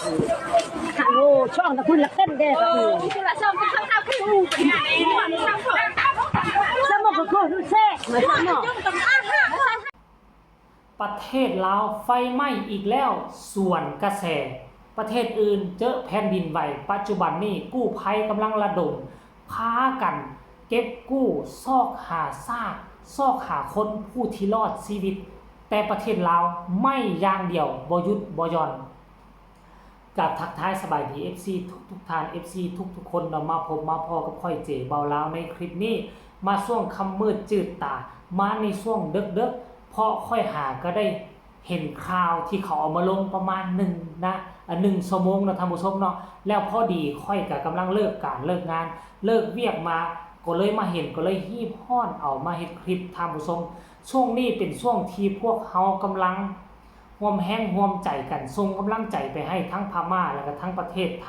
ໂອ້ ຊ່ອງຕະຄຸນລະເຕັ້ນແດ່ ເອີ ເຈົ້າຂອງເຂົາຄື ສະໝົກກະໂຄດແຊບ ມາຊະເນາະ. ປະເທດລາວໄຟໄໝ້ອີກແລ້ວ ສວນກະແສ ປະເທດອື່ນເຈີແຜ່ນດິນໄຫວ. ປັດຈຸບັນນີ້ກູ້ໄພກຳລັງລະດົມພາກັນເກັບກູ້ ຊອກຫາຊາກ ຊອກຫາຄົນຜູ້ທີ່ລອດຊີວິດ, ແຕ່ປະເທດລາວໄໝ້ຢ່າງດຽວ ບໍ່ຢຸດບໍ່ຢ່ອນ. ກາບທັກທາຍສະບາຍດີ ເອັຟຊີ ທຸກໆທ່ານ ເອັຟຊີ ທຸກໆຄົນເນາະ ມາພົບມາພໍ້ກັບຂ້ອຍ ເຈ ເບົາລາວ ໃນຄລິບນີ້ ມາຊ່ວງຄ່ຳມືດຈືດຕາ ມາໃນຊ່ວງເດິກໆ ເພາະຂ້ອຍຫາກໍໄດ້ເຫັນຂ່າວທີ່ເຂົາເອົາມາລົງປະມານໜຶ່ງນະ ອາ ໜຶ່ງຊົ່ວໂມງເນາະທ່ານຜູ້ຊົມເນາະ. ແລ້ວພໍດີຂ້ອຍກໍກຳລັງເລີກການເລີກງານ ເລີກວຽກມາ ກໍເລີຍມາເຫັນ ກໍເລີຍຮີບຮ້ອນເອົາມາເຮັດຄລິບທ່ານຜູ້ຊົມ. ຊ່ວງນີ້ເປັນຊ່ວງທີ່ພວກເຮົາກຳລັງ ຮ່ວມແຮງຮ່ວມໃຈກັນ ສົ່ງກຳລັງໃຈໄປໃຫ້ທັງພະມ້າ ແລະກະທັງປະເທດໄທ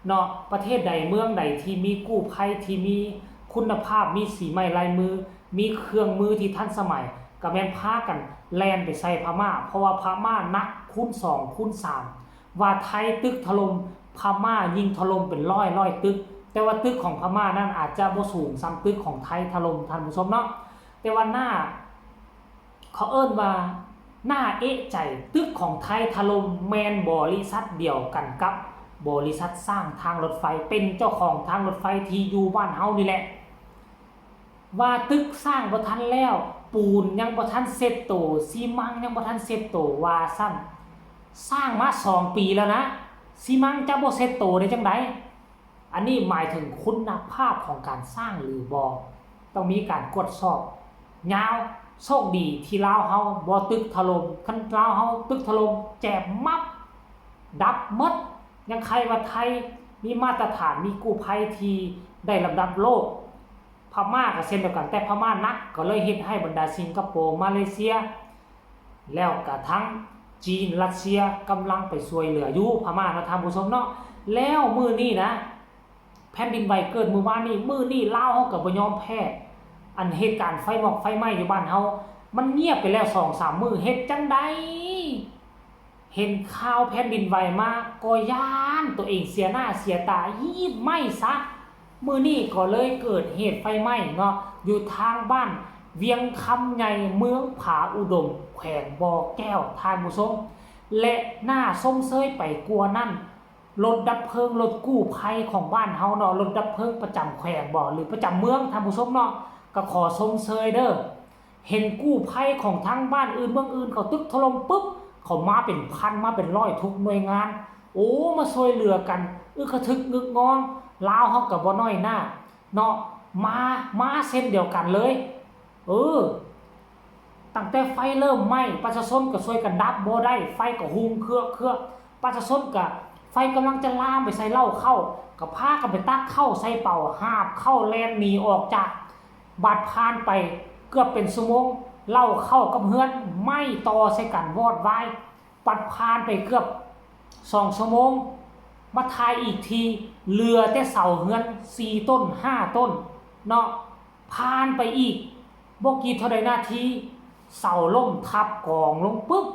ເນາະ. ປະເທດໃດເມືອງໃດທີ່ມີກູ້ໄພທີ່ມີຄຸນນະພາບ ມີສີໄມ້ລາຍມື ມີເຄື່ອງມືທີ່ທັນສະໄໝ ກະແມ່ນພາກັນແລ່ນໄປໃສ່ພະມ້າ ເພາະວ່າພະມ້າໜັກຄູນສອງຄູນສາມ ວ່າໄທຕຶກຖະຫຼົ່ມ ພະມ້າຍິງຖະຫຼົ່ມເປັນຮ້ອຍໆຕຶກ ແຕ່ວ່າຕຶກຂອງພະມ້ານັ້ນອາດຈະບໍ່ສູງສ່ຳຕຶກຂອງໄທຖະຫຼົ່ມ ທ່ານຜູ້ຊົມເນາະ. ແຕ່ວ່າໜ້າ ເຂົາເອີ້ນວ່າໜ້າເອະໃຈ ຕຶກຂອງໄທຖະຫຼົ່ມແມ່ນບໍລິສັດດຽວກັນກັບບໍລິສັດສ້າງທາງລົດໄຟ ເປັນເຈົ້າຂອງທາງລົດໄຟທີ່ຢູ່ບ້ານເຮົານີ້ແຫຼະ ວ່າຕຶກສ້າງບໍ່ທັນແລ້ວ ປູນຍັງບໍ່ທັນເຊັດໂຕ ຊີມັງຍັງບໍ່ທັນເຊັດໂຕ ວ່າຊັ້ນ. ສ້າງມາສອງປີແລ້ວນະ ຊີມັງຈະບໍ່ເຊັດໂຕໄດ້ຈັ່ງໃດ? ອັນນີ້ໝາຍເຖິງຄຸນນະພາບຂອງການສ້າງຫຼືບໍ່ ຕ້ອງມີການກວດສອບຍາວ. ໂຊກດີທີ່ລາວເຮົາບໍ່ຕຶກຖະຫຼົ່ມ ຄັນລາວເຮົາຕຶກຖະຫຼົ່ມ ແຈບມັບ ດັບໝົດ. ຍັງໄຄວ່າໄທມີມາດຕະຖານ ມີກູ້ໄພທີ່ໄດ້ລຳດັບໂລກ. ພະມ້າກໍເຊັ່ນດຽວກັນ ແຕ່ພະມ້າໜັກ ກໍເລີຍເຮັດໃຫ້ບັນດາສິງກະໂປ ມາເລເຊຍ ແລ້ວກະທັງຈີນ ຣັດເຊຍ ກຳລັງໄປຊ່ວຍເຫຼືອຢູ່ພະມ້າເນາະທ່ານຜູ້ຊົມເນາະ. ແລ້ວມື້ນີ້ນະ ແຜ່ນດິນໄຫວເກີດມື້ວານນີ້ ມື້ນີ້ລາວເຮົາກໍບໍ່ຍອມແພ້. ອັນເຫດການໄຟໝອກໄຟໄໝ້ຢູ່ບ້ານເຮົາ ມັນງຽບໄປແລ້ວສອງສາມມື້ ເຮັດຈັ່ງໃດ ເຫັນຂ່າວແຜ່ນດິນໄຫວມາກໍຢ້ານ ຕົວເອງເສຍໜ້າເສຍຕາ ຮີບໄມ້ຊະ. ມື້ນີ້ກໍເລີຍເກີດເຫດໄຟໄໝ້ເນາະ ຢູ່ທາງບ້ານວຽງຄຳໃຫຍ່ ເມືອງຜາອຸດົມ ແຂວງບໍ່ແກ້ວ ທ່ານຜູ້ຊົມ. ແລະໜ້າຊົມເຊີຍໄປກວ່ານັ້ນ ລົດດັບເພີງ ລົດກູ້ໄພຂອງບ້ານເຮົາເນາະ ລົດດັບເພີງປະຈຳແຂວງບໍ ຫຼື ປະຈຳເມືອງ ທ່ານຜູ້ຊົມເນາະ ກໍຂໍຊົມເຊີຍເດີ້. ເຫັນກູ້ໄພຂອງທາງບ້ານອື່ນເມືອງອື່ນ ເຂົາຕຶກຖະຫຼົ່ມປຶບ ເຂົາມາເປັນພັນ ມາເປັນຮ້ອຍ ທຸກໜ່ວຍງານ ໂອ້ ມາຊ່ວຍເຫຼືອກັນ ອຶກກະທຶກງຶກງອງ. ລາວເຮົາກໍບໍ່ນ້ອຍໜ້າເນາະ ມາ ມາເຊັ່ນດຽວກັນເລີຍ. ເອີ ຕັ້ງແຕ່ໄຟເລີ່ມໄໝ້ ປະຊາຊົນກໍຊ່ວຍກັນດັບບໍ່ໄດ້ ໄຟກໍຮຸ່ງເຄືອກໆ ປະຊາຊົນກະ ໄຟກຳລັງຈະລາມໄປໃສ່ເລົ້າເຂົ້າ ກະພາກັນໄປຕັກເຂົ້າໃສ່ເປົາ ຫາບເຂົ້າແລ່ນໜີອອກຈາກ ບາດຜ່ານໄປເກືອບເປັນຊົ່ວໂມງ ເລົ້າເຂົ້າກັບເຮືອນໄໝ້ຕໍ່ໃສ່ກັນວອດວາຍ. ບັດຜ່ານໄປເກືອບສອງຊົ່ວໂມງ ມາຖ່າຍອີກທີ ເຫຼືອແຕ່ເສົາເຮືອນສີ່ຕົ້ນ ຫ້າຕົ້ນເນາະ. ຜ່ານໄປອີກບໍ່ກີ່ເທົ່າໃດນາທີ ເສົາລົ້ມທັບກອງລົງປຶບ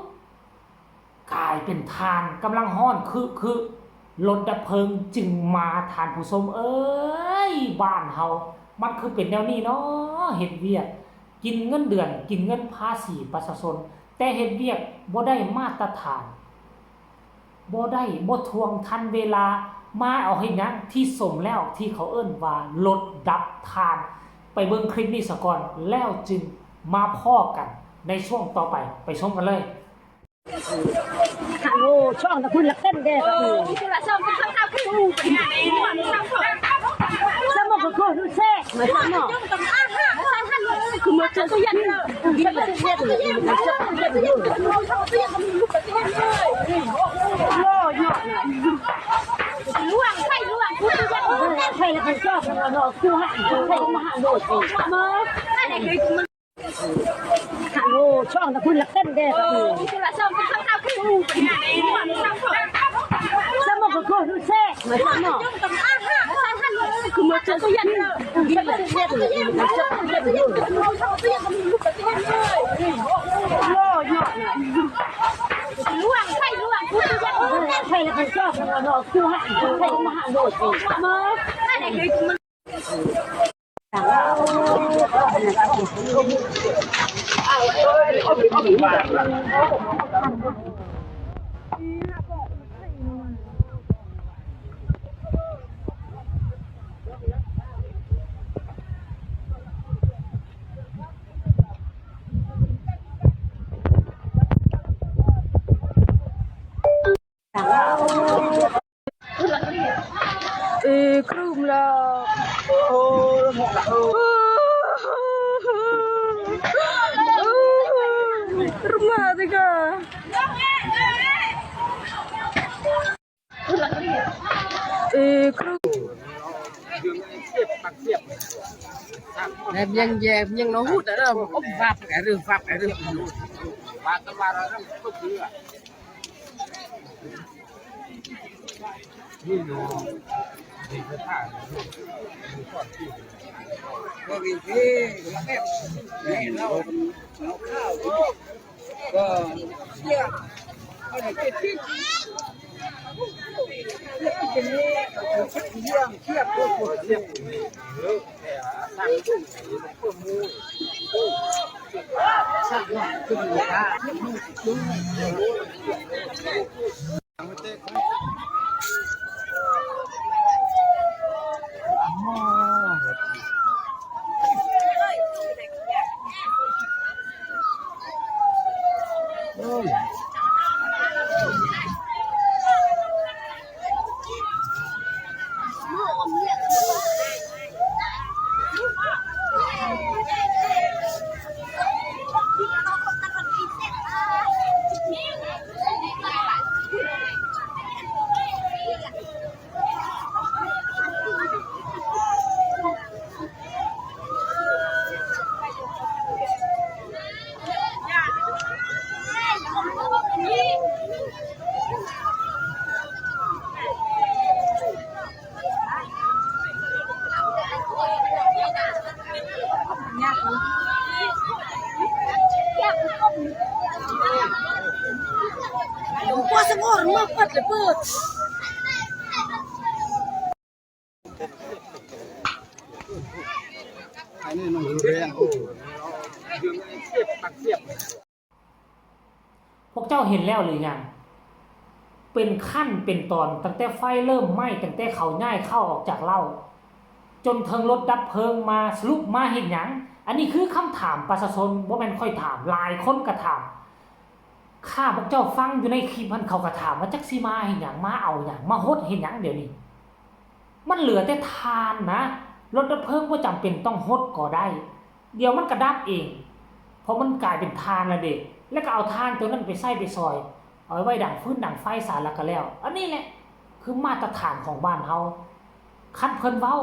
ກາຍເປັນຖ່ານກຳລັງຮ້ອນຄຶໆ ລົດດັບເພີງຈຶ່ງມາ. ທ່ານຜູ້ຊົມເອີຍ ບ້ານເຮົາມັນຄືເປັນແນວນີ້ເນາະ ເຮັດວຽກກິນເງິນເດືອນ ກິນເງິນພາສີປະຊາຊົນ ແຕ່ເຮັດວຽກບໍ່ໄດ້ມາດຕະຖານ ບໍ່ໄດ້ ບໍ່ທ່ວງທັນເວລາ ມາເອົາເຮັດຫຍັງ? ທີ່ສົມແລ້ວທີ່ເຂົາເອີ້ນວ່າລົດດັບຖ່ານ. ໄປເບິ່ງຄລິບນີ້ສາກ່ອນ ແລ້ວຈຶ່ງມາພໍ້ກັນໃນຊ່ວງຕໍ່ໄປ ໄປຊົມກັນເລີຍ. ໂອ້ ຊ່ອງຕະຄຸນລະເຕັ້ນແດ່ ເອີ ສະໝົກກະໂຄດແຊບ ມາຊະເນາະ. ໂອ້ ຊ່ອງຕະຄຸນລະເຕັ້ນແດ່ ເອີ ສະໝົກກະໂຄດແຊບ ມາຊະເນາະ. ໂອ້ ຍອດນະ. Ê, khrum la. Rma tiga. Ê, khrum. ແບບຍັງແຍບຍັງເນາະ ຫູດເດີ ອົບວັບ ອະ ຫຼື ວັບ ອະ ຫຼື ວັບ ພວກເຈົ້າເຫັນແລ້ວຫຼືຍັງ? ເປັນຂັ້ນເປັນຕອນ, ຕັ້ງແຕ່ໄຟເລີ່ມໄໝ້, ຕັ້ງແຕ່ເຂົາຍ້າຍເຂົ້າອອກຈາກເລົ້າ, ຈົນເຖິງລົດດັບເພີງມາ, ສະຫຼຸບມາເຮັດຫຍັງ? ອັນນີ້ຄືຄຳຖາມປະຊາຊົນ, ບໍ່ແມ່ນຂ້ອຍຖາມ, ຫຼາຍຄົນກໍຖາມ. ຂ້າພວກເຈົ້າຟັງຢູ່ໃນຄລິບຫັ້ນ, ເຂົາກໍຖາມວ່າ ຈັກຊິມາເຮັດຫຍັງ, ມາເອົາຫຍັງ, ມາຫົດເຮັດຫຍັງດຽວນີ້? ມັນເຫຼືອແຕ່ຖ່ານນະ, ລົດດັບເພີງບໍ່ຈຳເປັນຕ້ອງຫົດກໍໄດ້, ດຽວມັນກະດັບເອງ ເພາະມັນກາຍເປັນຖ່ານແລ້ວເດ, ແລ້ວກະເອົາຖ່ານໂຕນັ້ນໄປໃຊ້ໄປສອຍ, ເອົາໄວ້ດັງຟືນດັງໄຟຊະ ແລ້ວກະແລ້ວ. ອັນນີ້ແຫຼະຄືມາດຕະຖານຂອງບ້ານເຮົາ, ຄັນເພິ່ນເວົ້າ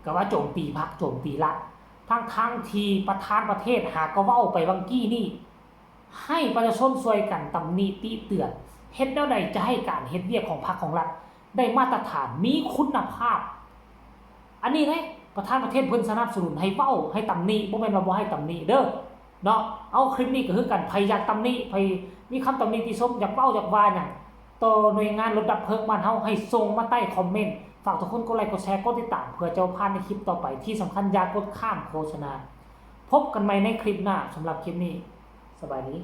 ກະວ່າໂຈມຕີພັກໂຈມຕີລັດ, ທັງໆທີ່ປະທານປະເທດຫາກະເວົ້າໄປຫວ່າງກີ້ນີ້ ໃຫ້ປະຊາຊົນຊ່ວຍກັນຕຳໜິຕິເຕືອນ, ເຮັດແນວໃດຈະໃຫ້ການເຮັດວຽກຂອງພັກຂອງລັດໄດ້ມາດຕະຖານ, ມີຄຸນນະພາບ. ອັນນີ້ເດ້ ປະທານປະເທດເພິ່ນສະໜັບສະໜູນໃຫ້ເວົ້າ, ໃຫ້ຕຳໜິ, ບໍ່ແມ່ນວ່າບໍ່ໃຫ້ຕຳໜິເດີເນາະ. ເອົາ ຄລິບນີ້ກໍຄືກັນ, ໃຜຢາກຕຳໜິ, ໃຜມີຄຳຕຳໜິຕິຊົມ, ຢາກເວົ້າ, ຢາກວ່າຫຍັງຕໍ່ໜ່ວຍງານລົດດັບເພີງບ້ານເຮົາ, ໃຫ້ສົ່ງມາໃຕ້ຄອມເມັນ. ຝາກທຸກຄົນກົດໄລ, ກົດແຊ, ກົດຕິດຕາມ ເພື່ອຈະບໍ່ພາດໃນຄລິບຕໍ່ໄປ. ທີ່ສຳຄັນ, ຢ່າກົດຂ້າມໂຄສະນາ. ພົບກັນໃໝ່ໃນຄລິບໜ້າ. ສຳລັບຄລິບນີ້, ສະບາຍດີ.